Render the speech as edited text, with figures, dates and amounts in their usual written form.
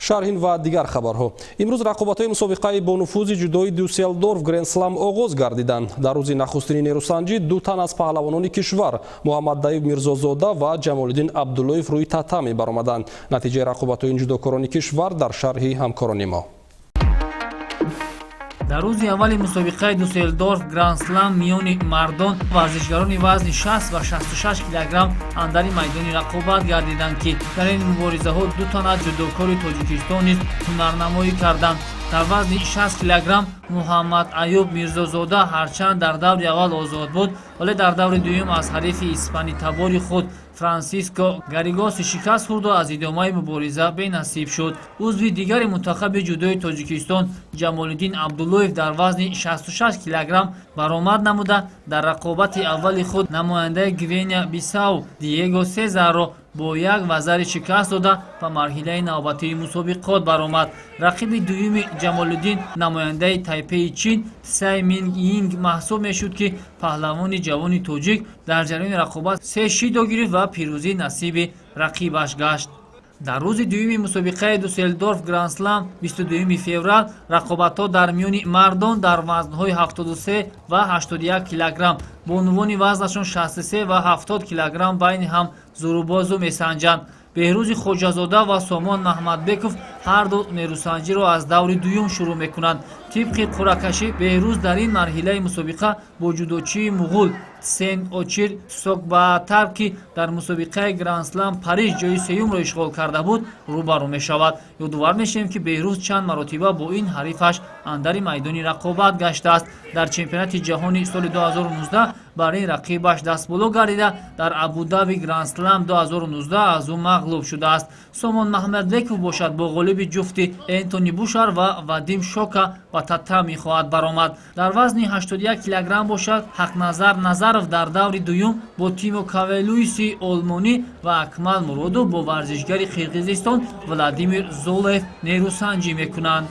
Шарҳ ин ва дигар хабарҳо. Имрӯз рақобатҳои мусобиқаи бонуфузи ҷудои Дюссельдорф Гранд-слам оғоз гардиданд. Дар рӯзи нахустини нерӯсанҷӣ ду тан аз паҳлавонони кишвар, Муҳаммаддаюб Мирзозода ва Ҷамолиддин Абдуллоев, рӯи татами баромаданд. Натиҷаи рақобатҳои ин ҷудокорони кишвар дар шарҳи ҳамкорони мо. Дар рӯзи аввали мусобиқаи Дюссельдорф Гранд-слам миёни мардон варзишгарони вазни 60 ва 66 килограмм андари майдони рақобат гардиданд, ки дар ин муборизаҳо ду тан аз ҷудокори Тоҷикистон низ ҳунарнамоӣ карданд. Дар вазни 60 килограмм Муҳаммад Аюб Мирзозода ҳарчанд дар даври аввал озод буд, вале дар даври дуюм аз ҳарифи испанитабори худ Франсиско Гаригоси шикаст хӯрду аз идомаи мубориза бенасиб шуд. Узви дигари мунтахаби ҷудои Тоҷикистон, Ҷамолиддин Абдуллоев, дар вазни 66 килограмм баромад намуда, дар рақобати аввали худ намояндаи Гвинея Бисау Диего Сезарро бо як вазари шикаст дода, ба марҳилаи навбатии мусобиқот баромад. Рақиби дуюми Ҷамолиддин намояндаи Тайпеи Чин Сай Минг Йинг маҳсуб мешуд, ки паҳлавони ҷавони тоҷик дар ҷараёни рақобат се шидо гирифт ва пирӯзӣ насиби рақибаш гашт. Дар рӯзи дуюми мусобиқаи Дюссельдорф Гранд-слам, 22 феврал, рақобатҳо дар миёни мардон дар вазнҳои 73 ва 81 килограмм, бонувони вазнашон 63 ва 70 килограмм байни ҳам зӯрубозу месанҷанд. Беҳрӯзи Хоҷазода ва Сомон Маҳмадбеков ҳарду нерӯсанҷиро аз даври дуюм шурӯъ мекунанд. Тибқи қуръакашӣ, Беҳрӯз дар ин марҳилаи мусобиқа бо ҷудочии муғул Сен Очир Сокбаатар, ки дар мусобиқаи Гранд-слам Париж ҷои сеюмро ишғол карда буд, рӯбарӯ мешавад. Ёдовар мешавем, ки Беҳрӯз чанд маротиба бо ин ҳарифаш андари майдони рақобат гаштааст. Дар чемпионати ҷаҳони соли 2019 бар ин рақибаш дастболо гардида, дар Абудаби Гранд-слам 2019 аз ӯ мағлуб шудааст. Сомон Маҳмадбеков бошад, бо ғолиби ҷуфти Энтони Бушар ва Вадим Шока ба татами хоҳад баромад. Дар вазни 81 килограмм бошад, Ҳақназар Назаров дар даври дуюм бо Тимо Кавелуиси олмонӣ ва Акмал Муродов бо варзишгари Қирғизистон Владимир Золев нерӯсанҷӣ мекунанд.